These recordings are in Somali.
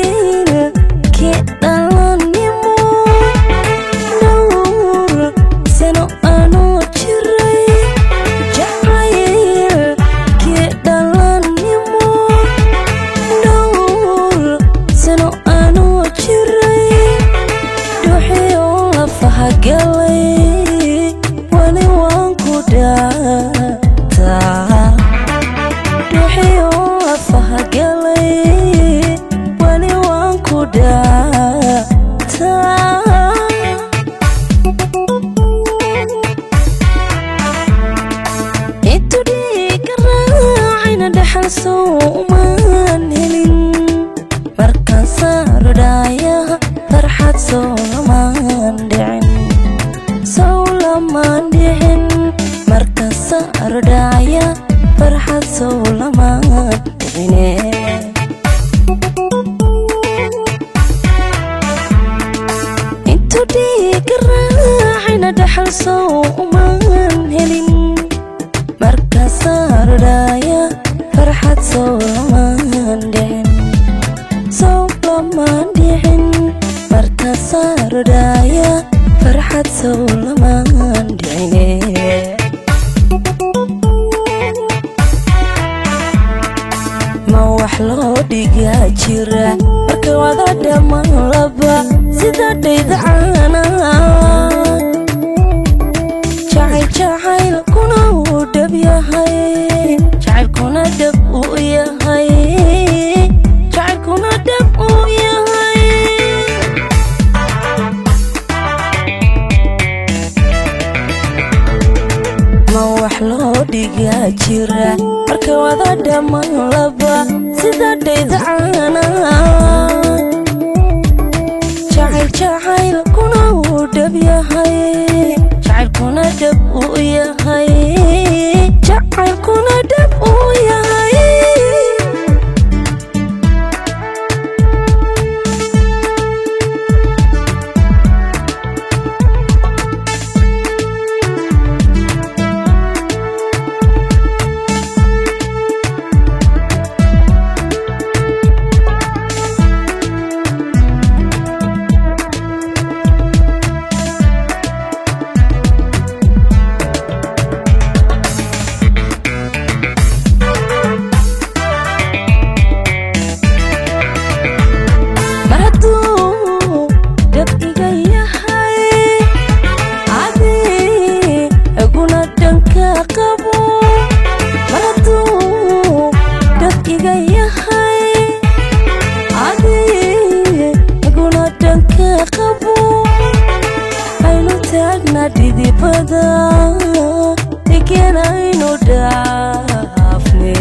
Jacaylkii dhalanimo dhowr sano anoo jiray, jacaylkii dhalanimo dhowr sano anoo jiray, dhuuxiyo lafaha galay wali waan ku dhaataa, dhuuxiyo lafaha galay wali waan ku dhaataa. Intu dhiiga raacayna dhaxal soomaan helin, markaan saaro dhaayaha farxad soo lamaan dhicin, sow lamaan dhicin, markaan saaro dhaaya farxad sow lamaan dhicine. Intu dhiiga raacayna dhaxal sow umaan helin, markaan saaro dhaaya farxad sow lamaan dhicin, sow lamaan dhicin, markaan saaro dhaaya farxad sow lamaan dhicine. Ma wax loo dhigaa jira marka wada dhammaan laba sida dhayda caanaha? Jacayl jacaylkuna uu dhab yahay, jacaylkuna dhab uu yahay, jacaylkuna dhab uu yahay. Ma wax loo dhigaa jira marka wada dhammaan laba sida dhayda caanaha? Jacayl jacaylkuna uu dhab yahay, jacaylkuna dhab uu yahay, jacaylkuna dhab uu yahay. Mar hadduu dhab iga yahay adiguna dhanka qabo, mar hadduu dhab iga yahay adiguna dhanka qabo, aynu taagna dhidibada dhiganaynu dhaafne,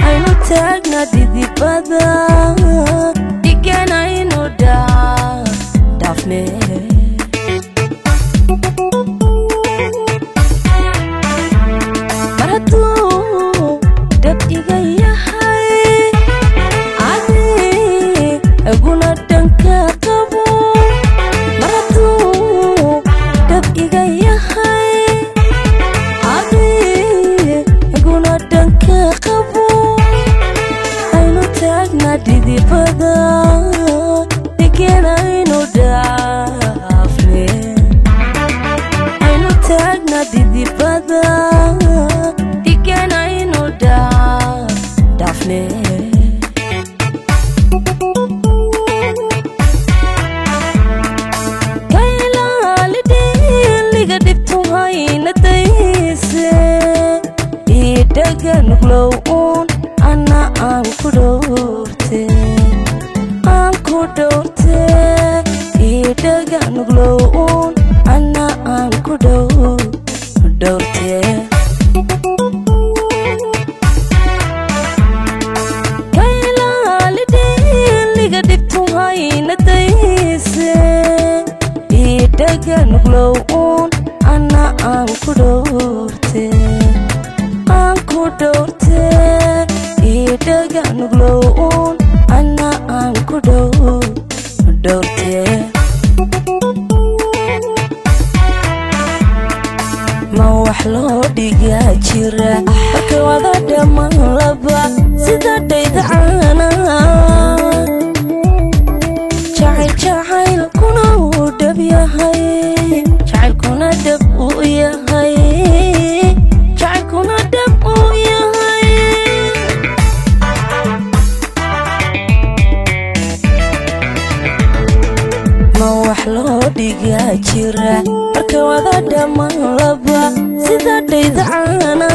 aynu taagna dhidibada dhiganaynu dhaafne. Mar hadduu dhab iga yahay adiguna dhanka qabo, mar hadduu dhab iga yahay adiguna dhanka qabo, aynu taagna dhidibada dhiganaynu dhaafne, aynu taagna dhidibada dhiganaynu dhaafne. Ka ilaali dhiiliga dhibtu hayna dayse, idhaga nuglow uun anna aan ku dhowrte, aan ku dhowrte, idhaga nuglow uun anna aan ku dhowrte. Dhigaa jira marka wada dhammaan laba sida dhaydacaana.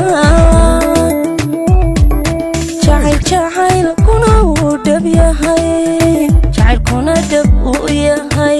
Jacayl jacaylkuna uu dhab yahay, jacaylkuna dhab uu yahay.